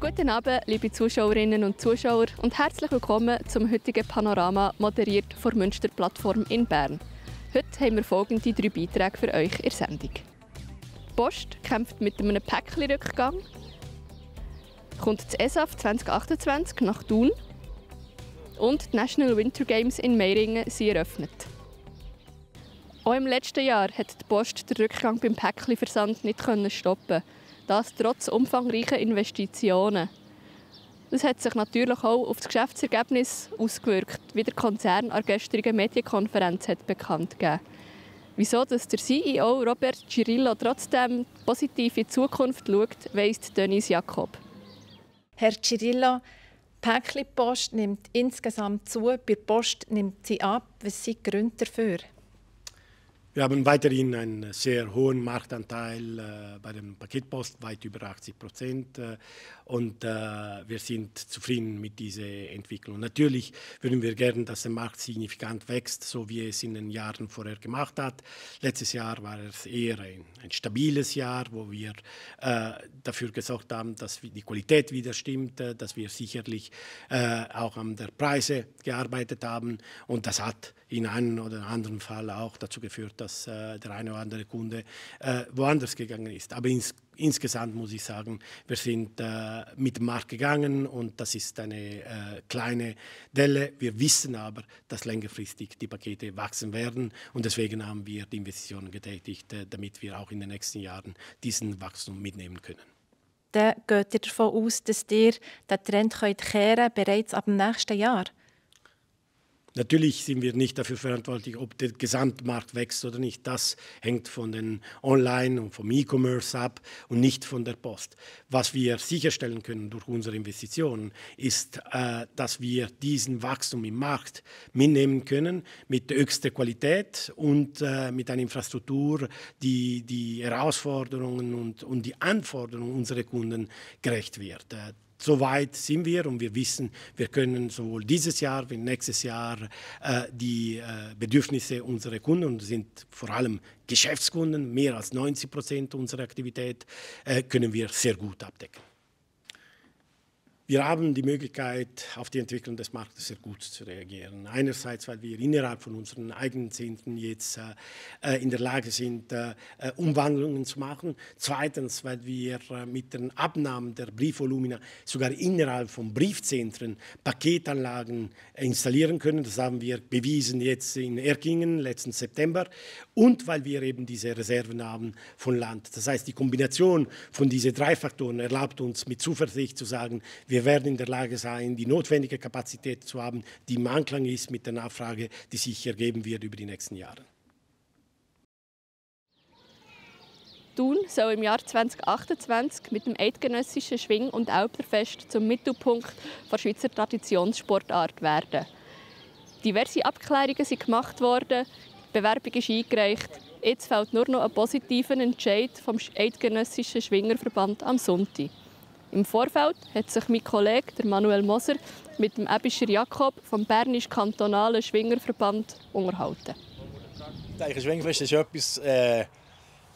Guten Abend, liebe Zuschauerinnen und Zuschauer und herzlich willkommen zum heutigen Panorama, moderiert von der Münster-Plattform in Bern. Heute haben wir folgende 3 Beiträge für euch in der Sendung. Die Post kämpft mit einem Päckchenrückgang. Kommt das ESAF 2028 nach Thun. Und die National Winter Games in Meiringen sind eröffnet. Auch im letzten Jahr hat die Post den Rückgang beim Päckchenversand nicht stoppen. Das trotz umfangreicher Investitionen. Das hat sich natürlich auch auf das Geschäftsergebnis ausgewirkt, wie der Konzern an der gestrigen Medienkonferenz hat bekannt gegeben. Wieso dass der CEO Robert Cirillo trotzdem positiv in die Zukunft schaut, weiss Denise Jakob. Herr Cirillo, die Päckchenpost nimmt insgesamt zu, bei der Post nimmt sie ab. Was sind die Gründe dafür? Wir haben weiterhin einen sehr hohen Marktanteil bei der Paketpost, weit über 80%. Und wir sind zufrieden mit dieser Entwicklung. Natürlich würden wir gerne, dass der Markt signifikant wächst, so wie es in den Jahren vorher gemacht hat. Letztes Jahr war es eher ein stabiles Jahr, wo wir dafür gesorgt haben, dass die Qualität wieder stimmt, dass wir sicherlich auch an der Preise gearbeitet haben. Und das hat in einem oder anderen Fall auch dazu geführt, dass der eine oder andere Kunde woanders gegangen ist. Aber insgesamt muss ich sagen, wir sind mit dem Markt gegangen und das ist eine kleine Delle. Wir wissen aber, dass längerfristig die Pakete wachsen werden und deswegen haben wir die Investitionen getätigt, damit wir auch in den nächsten Jahren diesen Wachstum mitnehmen können. Dann geht ihr davon aus, dass ihr den Trend kehren könnt, bereits ab dem nächsten Jahr? Natürlich sind wir nicht dafür verantwortlich, ob der Gesamtmarkt wächst oder nicht. Das hängt von den Online- und vom E-Commerce ab und nicht von der Post. Was wir sicherstellen können durch unsere Investitionen, ist, dass wir diesen Wachstum im Markt mitnehmen können mit der höchsten Qualität und mit einer Infrastruktur, die die Herausforderungen und die Anforderungen unserer Kunden gerecht wird. So weit sind wir und wir wissen, wir können sowohl dieses Jahr wie nächstes Jahr die Bedürfnisse unserer Kunden, und das sind vor allem Geschäftskunden, mehr als 90% unserer Aktivität, können wir sehr gut abdecken. Wir haben die Möglichkeit, auf die Entwicklung des Marktes sehr gut zu reagieren. Einerseits, weil wir innerhalb von unseren eigenen Zentren jetzt in der Lage sind, Umwandlungen zu machen. Zweitens, weil wir mit den Abnahmen der Briefvolumina sogar innerhalb von Briefzentren Paketanlagen installieren können. Das haben wir bewiesen jetzt in Erkingen letzten September. Und weil wir eben diese Reserven haben von Land. Das heißt, die Kombination von diesen 3 Faktoren erlaubt uns mit Zuversicht zu sagen, wir werden in der Lage sein, die notwendige Kapazität zu haben, die im Einklang ist mit der Nachfrage, die sich ergeben wird über die nächsten Jahre. Thun soll im Jahr 2028 mit dem eidgenössischen Schwing- und Älplerfest zum Mittelpunkt der Schweizer Traditionssportart werden. Diverse Abklärungen sind gemacht worden, die Bewerbung ist eingereicht. Jetzt fällt nur noch ein positiver Entscheid vom Eidgenössischen Schwingerverband am Sonntag. Im Vorfeld hat sich mein Kollege, der Manuel Moser, mit dem Ebischer Jakob vom Bernisch-Kantonalen Schwingerverband unterhalten. Ich denke, das Schwingfest ist etwas, ein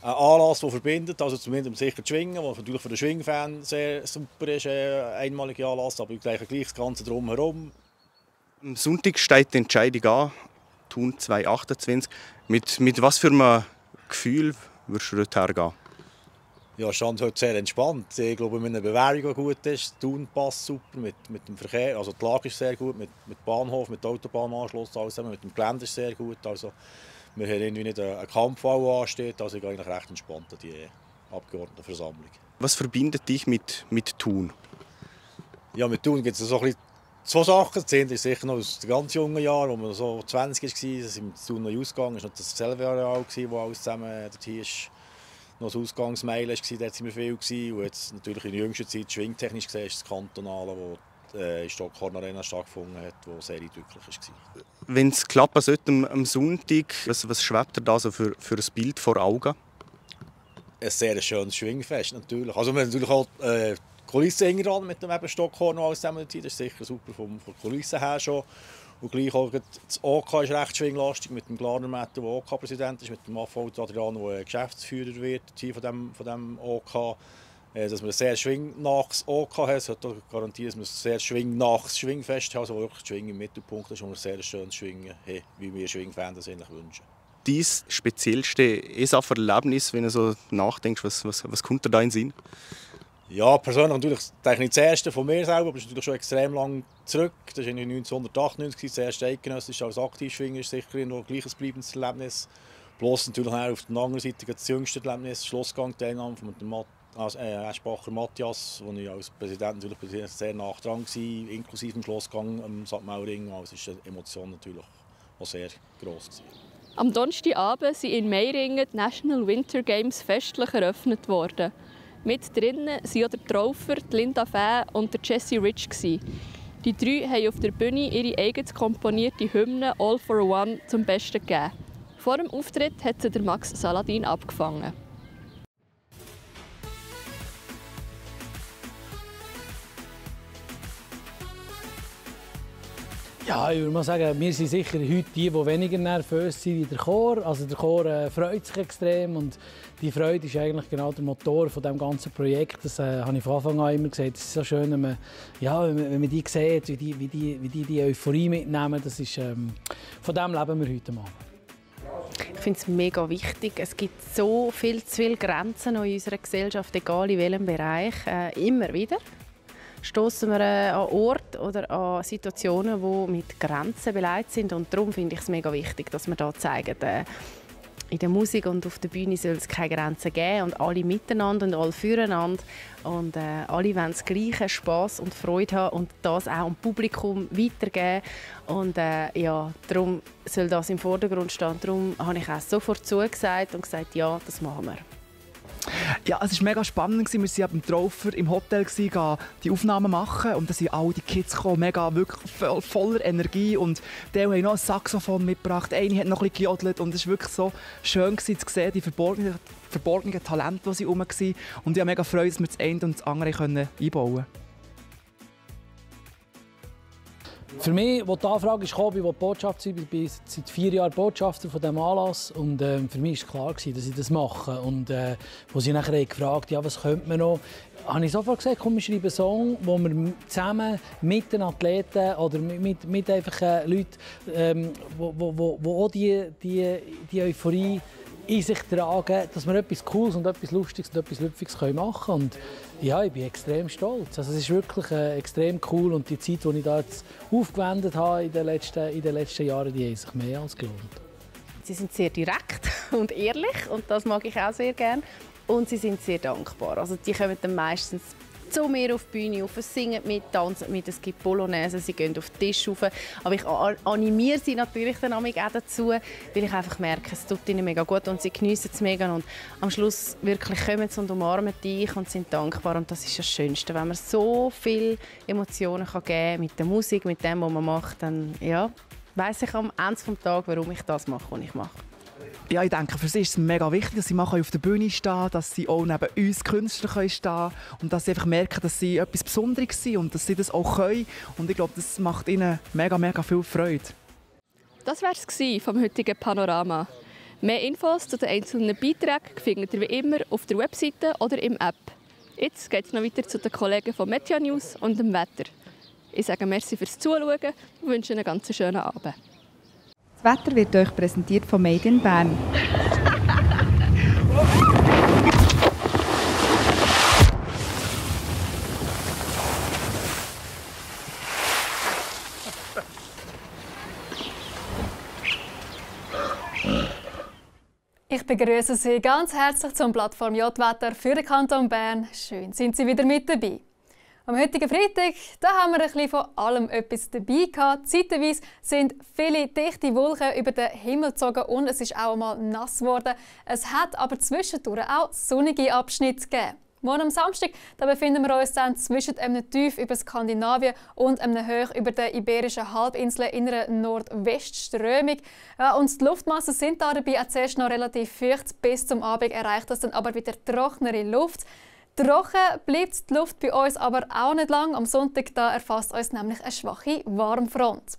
Anlass, der verbindet, also zumindest sicher das Schwingen, was natürlich für den Schwingfan sehr super ist, ein einmaliger Anlass, aber ich denke gleich das Ganze drumherum. Am Sonntag steht die Entscheidung an, Thun 2028. Mit was für einem Gefühl würdest du dort hergehen? Ja, stand heute sehr entspannt. Ich glaube, mit einer Bewerbung, die gut ist, Thun passt super, mit dem Verkehr, also die Lage ist sehr gut, mit Bahnhof, mit Autobahnanschluss, alles zusammen, mit dem Gelände ist sehr gut. Also wir haben irgendwie nicht einen Kampf, der ansteht, also ich gehe eigentlich recht entspannt an die Abgeordnetenversammlung. Was verbindet dich mit Thun? Ja, mit Thun gibt es so ein bisschen 2 Sachen. Das eine ist sicher noch aus den ganz jungen Jahren, als man so 20 war, da sind wir zu Thun noch ausgegangen. Das war noch das Selve-Areal, wo alles zusammen dort hier ist. Noch das Ausgangsmeile war, dort waren wir viel. Und jetzt natürlich in der jüngsten Zeit, schwingtechnisch gesehen, ist das Kantonale, wo in Stockhorn Arena stattgefunden hat, wo sehr eindrücklich war. Wenn es klappen sollte am Sonntag, was schwebt dir da so für ein Bild vor Augen? Ein sehr schönes Schwingfest natürlich. Also wir haben natürlich auch Kulisse hingeran mit dem Stockhorn und alles zusammen. Das ist sicher super von der Kulisse her schon. Und gleich auch das OK ist recht schwinglastig mit dem Glarner Mette, der OK-Präsident ist, mit dem Affolter Adriano, der Geschäftsführer wird hier von dem OK. dass wir ein sehr schwingnaches OK haben. Es hat auch garantiert, dass wir ein sehr schwingnaches Schwingfest haben, also wirklich Schwing im Mittelpunkt ist und wir ein sehr schönes Schwingen haben, wie wir Schwingfans das eigentlich wünschen. Dein speziellste ESAF-Erlebnis, wenn du so nachdenkst, was kommt dir da in den Sinn? Ja, persönlich natürlich denke ich nicht das erste von mir selber, aber das ist natürlich schon extrem lang zurück. Das war 1998, das erste Eidgenössische als Aktivschwinger, ist sicher noch ein gleiches bleibendes Erlebnis. Bloß natürlich auf der anderen Seite das jüngste Erlebnis, Schlussgang, die Einnahme von Eschbacher Matthias, wo ich als Präsident natürlich sehr nah dran war, inklusive dem Schlussgang am St. Mauring. Also ist die Emotion natürlich auch sehr gross gewesen. Am Donnerstagabend sind in Meiringen die National Winter Games festlich eröffnet worden. Mit drinnen waren auch der Traufer, Linda Fäh und der Jesse Rich. Die drei haben auf der Bühne ihre eigens komponierte Hymne «All for One» zum Besten gegeben. Vor dem Auftritt hat sie der Max Saladin abgefangen. Ja, ich würde mal sagen, wir sind sicher heute die weniger nervös sind wie der Chor. Also der Chor freut sich extrem und die Freude ist eigentlich genau der Motor von dem ganzen Projekt. Das habe ich von Anfang an immer gesagt. Es ist so schön, wenn man die sieht, wie die Euphorie mitnehmen. Das ist, von dem leben wir heute Abend. Ich finde es mega wichtig. Es gibt so zu viele Grenzen in unserer Gesellschaft, egal in welchem Bereich, immer wieder. Stoßen wir an Orte oder an Situationen, die mit Grenzen beleidigt sind. Und darum finde ich es mega wichtig, dass wir da zeigen, in der Musik und auf der Bühne soll es keine Grenzen geben und alle miteinander und alle füreinander und alle wollen das Gleiche, Spass und Freude haben und das auch am Publikum weitergeben und ja, darum soll das im Vordergrund stehen. Darum habe ich auch sofort zugesagt und gesagt, ja, das machen wir. Ja, es war mega spannend. Wir waren beim Traufer im Hotel, die Aufnahmen machen. Und da sind all die Kids gekommen, mega, wirklich voller Energie. Und die haben noch ein Saxophon mitgebracht. Eine hat noch ein bisschen gejodelt. Und es war wirklich so schön zu sehen, die verborgenen Talente, die sie herum waren. Und ich habe mega Freude, dass wir das eine und das andere einbauen können. Für mich, als die Anfrage kam, ich will Botschaft sein, ich bin seit 4 Jahren Botschafter von diesem Anlass. Und für mich war klar, dass ich das mache. Und als sie nachher gefragt haben, ja, was könnte man noch, habe ich sofort gesagt, komm, wir schreiben einen Song, wo wir zusammen mit den Athleten oder mit einfach Leuten, wo auch die Euphorie in sich tragen, dass wir etwas Cooles und etwas Lustiges und etwas Lüpfiges machen können. Und ja, ich bin extrem stolz. Also es ist wirklich extrem cool und die Zeit, die ich da jetzt aufgewendet habe in den letzten Jahren, die hat sich mehr als gelohnt. Sie sind sehr direkt und ehrlich und das mag ich auch sehr gerne. Und sie sind sehr dankbar. Also die kommen dann meistens zu mir auf die Bühne, singen mit, tanzen mit, es gibt Polonaise, sie gehen auf den Tisch rauf. Aber ich animiere sie natürlich dann auch dazu, weil ich einfach merke, es tut ihnen mega gut und sie geniessen es mega. Und am Schluss wirklich kommen sie und umarmen dich und sind dankbar. Und das ist das Schönste, wenn man so viele Emotionen geben kann mit der Musik, mit dem, was man macht, dann ja, weiss ich am Ende des Tages, warum ich das mache, was ich mache. Ja, ich denke, für sie ist es mega wichtig, dass sie mal auf der Bühne stehen, dass sie auch neben uns Künstlern stehen können und dass sie einfach merken, dass sie etwas Besonderes sind und dass sie das auch können. Und ich glaube, das macht ihnen mega, mega viel Freude. Das war es vom heutigen Panorama. Mehr Infos zu den einzelnen Beiträgen findet ihr wie immer auf der Webseite oder im App. Jetzt geht es noch weiter zu den Kollegen von Meteor News und dem Wetter. Ich sage merci fürs Zuschauen und wünsche einen ganz schönen Abend. Das Wetter wird euch präsentiert von Made in Bern. Ich begrüße Sie ganz herzlich zum Plattform J-Wetter für den Kanton Bern. Schön, sind Sie wieder mit dabei. Am heutigen Freitag haben wir ein bisschen von allem etwas dabei gehabt. Zeitweise sind viele dichte Wolken über den Himmel gezogen und es ist auch einmal nass geworden. Es hat aber zwischendurch auch sonnige Abschnitte gegeben. Morgen am Samstag befinden wir uns dann zwischen einem Tief über Skandinavien und einem Hoch über der Iberischen Halbinsel in einer Nordwestströmung. Und die Luftmassen sind dabei auch zuerst noch relativ feucht. Bis zum Abend erreicht das dann aber wieder trockenere Luft. Trocken bleibt die Luft bei uns aber auch nicht lang. Am Sonntag erfasst uns nämlich eine schwache Warmfront.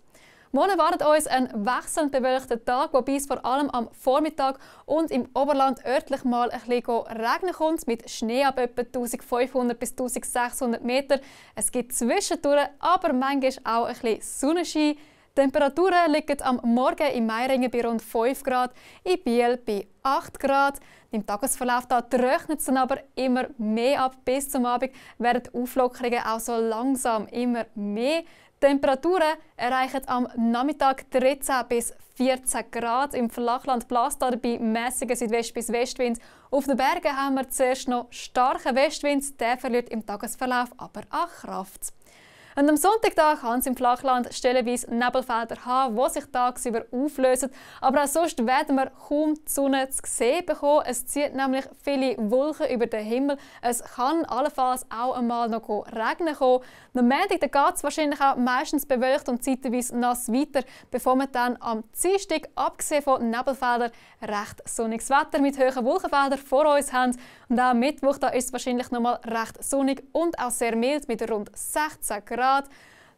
Morgen wartet uns ein wechselnd bewölkter Tag, wobei es vor allem am Vormittag und im Oberland örtlich mal ein bisschen regnen kommt, mit Schnee ab etwa 1500 bis 1600 Meter. Es gibt zwischendurch aber manchmal auch ein bisschen Sonnenschein. Die Temperaturen liegen am Morgen in Meiringen bei rund 5 Grad, in Biel bei 8 Grad. Im Tagesverlauf trocknet es dann aber immer mehr ab. Bis zum Abend werden die Auflockerungen auch so langsam immer mehr. Die Temperaturen erreichen am Nachmittag 13 bis 14 Grad. Im Flachland bläst dabei mäßiger Südwest- bis Westwind. Auf den Bergen haben wir zuerst noch starken Westwind. Der verliert im Tagesverlauf aber an Kraft. Und am Sonntag kann es im Flachland stellenweise Nebelfelder haben, die sich tagsüber auflösen. Aber auch sonst werden wir kaum die Sonne zu sehen bekommen. Es zieht nämlich viele Wolken über den Himmel. Es kann allenfalls auch einmal noch regnen kommen. Am Montag geht es wahrscheinlich auch meistens bewölkt und zeitweise nass weiter, bevor wir dann am Dienstag, abgesehen von Nebelfeldern, recht sonniges Wetter mit hohen Wolkenfeldern vor uns haben. Und auch am Mittwoch da ist es wahrscheinlich noch mal recht sonnig und auch sehr mild mit rund 16 Grad.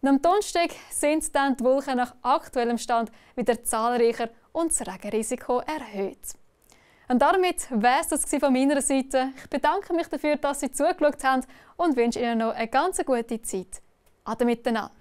Und am Donnerstag sind dann die Wolken nach aktuellem Stand wieder zahlreicher und das Regenrisiko erhöht. Und damit wäre es das von meiner Seite. Ich bedanke mich dafür, dass Sie zugeschaut haben und wünsche Ihnen noch eine ganz gute Zeit. Ade miteinander.